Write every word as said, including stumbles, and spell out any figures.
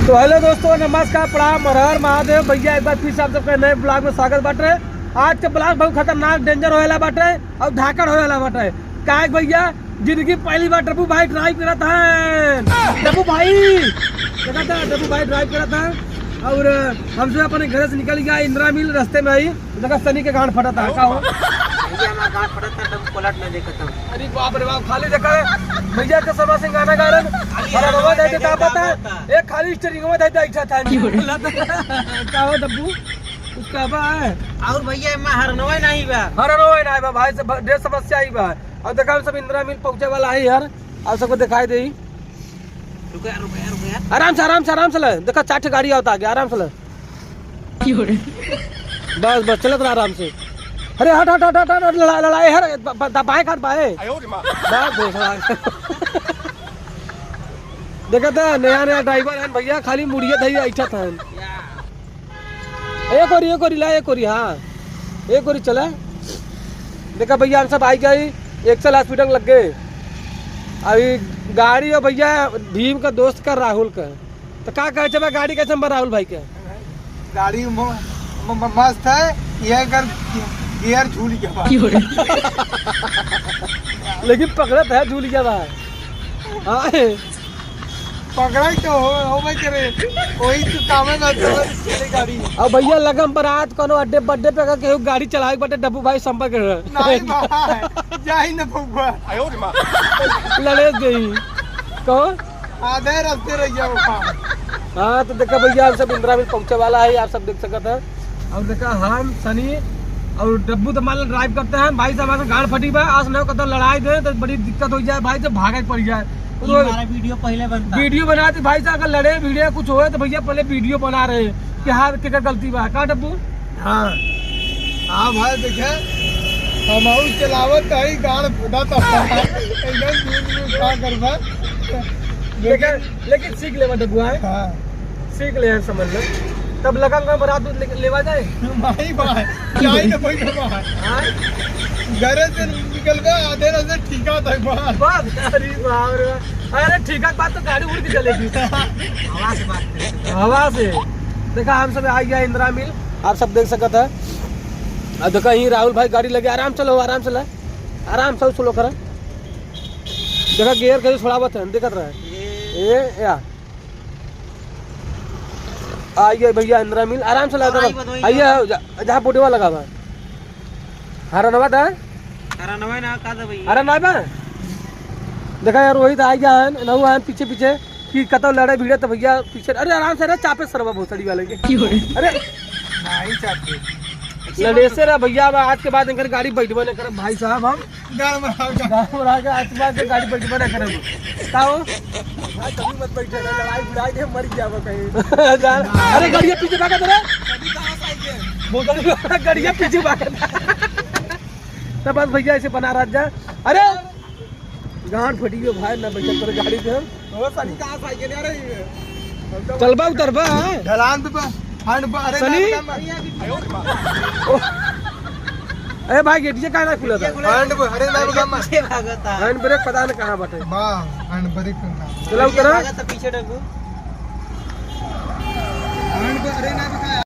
तो hello दोस्तों, नमस्कार, प्रणाम, हर हर महादेव। भइया, एक बार फिर से आप सबके नए vlog में स्वागत बाटे। आज के vlog बहुत खतरनाक, danger होएला बाटे और धाकड़ होएला बाटे। काहे कि भइया, जिंदगी पहली बार डब्बू भाई drive करत हैं। डब्बू भाई, देखा था, डब्बू भाई drive करत हैं और हमसे अपने घर से निकल गया इंदिरा मिल, रास्ते में आई। देखा, सनी के गांड फटा था, का हो? भइया, हमार गांड फटा था, डब्बू पलट ना देखा था। अरे बाप रे बाप, खाली देखा है, भइया के शर्मा सिंह गाना गा रहे हैं। खाली हर हवा हवा दे दे दे दाबता, दाबता। एक खाली steering में दे दे, अच्छा था। का हो डब्बू, कुछ कहबा है? और भइया, एमा हरनवे नहीं बा। हरनवे नहीं बा, भाई से ब-, ढेर समस्या ही बा। और देखा, हम सब इंदिरा मिल पहुंचे वाला है यार, आप सबको दिखाई दे। रुको यार, रुको यार, रुको यार। आराम से, आराम से, आराम से ले। देखा, चार ठे गाड़ी आवता आगे, आराम से ले। क्यों रे? बस, बस, चलत रहा आराम से। अरे, हट, हट, हट, हट, हट, लड़ा-, लड़ाई, हट, ब-, ब-, द-, बाएं काट, बाएं। आयो रे माँ। बाएं घोसड़ा। देखा था, नया, नया driver है भइया, खाली मुड़िए धइए ऐठा था। एक ओरी, एक ओरी ला, एक ओरी, हाँ, एक ओरी चला। देखा भइया, हम सब आई गई, एक सौ speed लग गए। अभी गाड़ी हो भइया, भीम का दोस्त का, राहुल का। तो का कहे, जब गाड़ी कैसे बा राहुल भाई के? गाड़ी म-, म-, म-, मस्त है, ये अगर gear झूल गया बा। लेकिन पकड़त है, झूल गया बा। हाँ। पकड़ाई तो हो, होबे करे। वही तो काम है, बस चले गाड़ी। अब भइया, लगन बरात कोनो अड्डे बड्डे पे अगर केहू गाड़ी चलावे के बाटे, डब्बू भाई संपर्क रहे। नहीं भाई, जाई न बउआ। लड़े देई। कौन? आधे रास्ते रह गया वो काम। हाँ, तो देखा भइया, हम सब इंदिरा मिल पहुँचे वाला है, आप सब देख सकत है। और देखा, हम, सनी और डब्बू तो मान लो drive करते हैं। भाई साहब, अगर गांड फटी बा, आज न कतौ लड़ाई दे, तो बड़ी दिक्कत हो जाए भाई, तो भागे के पड़ जाए। ये हमारा video पहले बनता। Video बनाते भाई साहब, अगर लड़े भिड़े कुछ होए, तो भइया पहले video बना रहे कि हाँ, केकर गलती बा, का डब्बू? हाँ। हाँ भाई, देखे, हम आऊ चलावत हई, गांड फटा था। एकदम दूर में का करबा। लेकिन, लेकिन सीख लेबा डब्बू, आए? हाँ। सीख ले हैं, समझ लो। तब लगन का बरात दूध ले-, लेवा जाए? भाई, भाई, जाई ना भाई, भाई। हाँ? घरे से निकल गए, आधे रास्ते ठीका तक बाहर। बस, अरे बाप रे बाप। अरे, ठीका के बाद तो गाड़ी उड़ के चलेगी। हवा से बात करते हैं। हवा से। देखा, हम सब आ गया इंदिरा मिल, आप सब देख सकत है। आ, देखा, ही राहुल भाई गाड़ी लगे, आराम से लो, आराम से ला, आराम से slow करा। देखा, gear कैसे छोड़ावत है, देखत रहे। ये या। आइए भइया, इंदिरा मिल, आराम से लगा। हाँ, ये बताइए। आइए, जा-, जहाँ बोर्डवा लगा बा। हरनवा था? हरनवा ना, का था भइया? हरनवा बा? देखा यार, वही था, आइए, आन, नहु आन, पीछे, पीछे, कि कतौ लड़े भिड़े तो भइया पीछे, अरे आराम से रे, चापे सरवा भोसड़ी वाले के। क्यों रे? अरे। नहीं चापे। लड़े से रे भइया, अब आज के बाद इनकर गाड़ी बैठबे न करब भाई साहब हम। गाँव में आ गया। गाँव में आ गया, आज के बाद से गाड़ी बैठबे ना करब। का हो? भाई, कभी मत बैठे ना, लड़ाई भिड़ाई दे, मर जाबो कहीं। जान, अरे, गड़िया पीछे भागत रे। बोतल गड़िया पीछे भागत। तो बस भइया, ऐसे बना रह जा। अरे, गांड फटी गयो भाई, ना बैठे तोरे गाड़ी पे। ओ, सनी कहाँ साइकिल आ रही है? चलबा उतरबा, हाँ? ढलान पे बा, hand ब-, अरे सनी? ना, ना, ना। ओ, ए भाई, गेटिया काहे ना खुला था? Hand ब-, अरे ना, ना, ना। पीछे भागता। Hand brake पता ना कहाँ बाटे। बा, hand brake कहाँ? चला उतरा। पीछे भागता, पीछे डब्बू। Hand ब-, अरे ना, ना।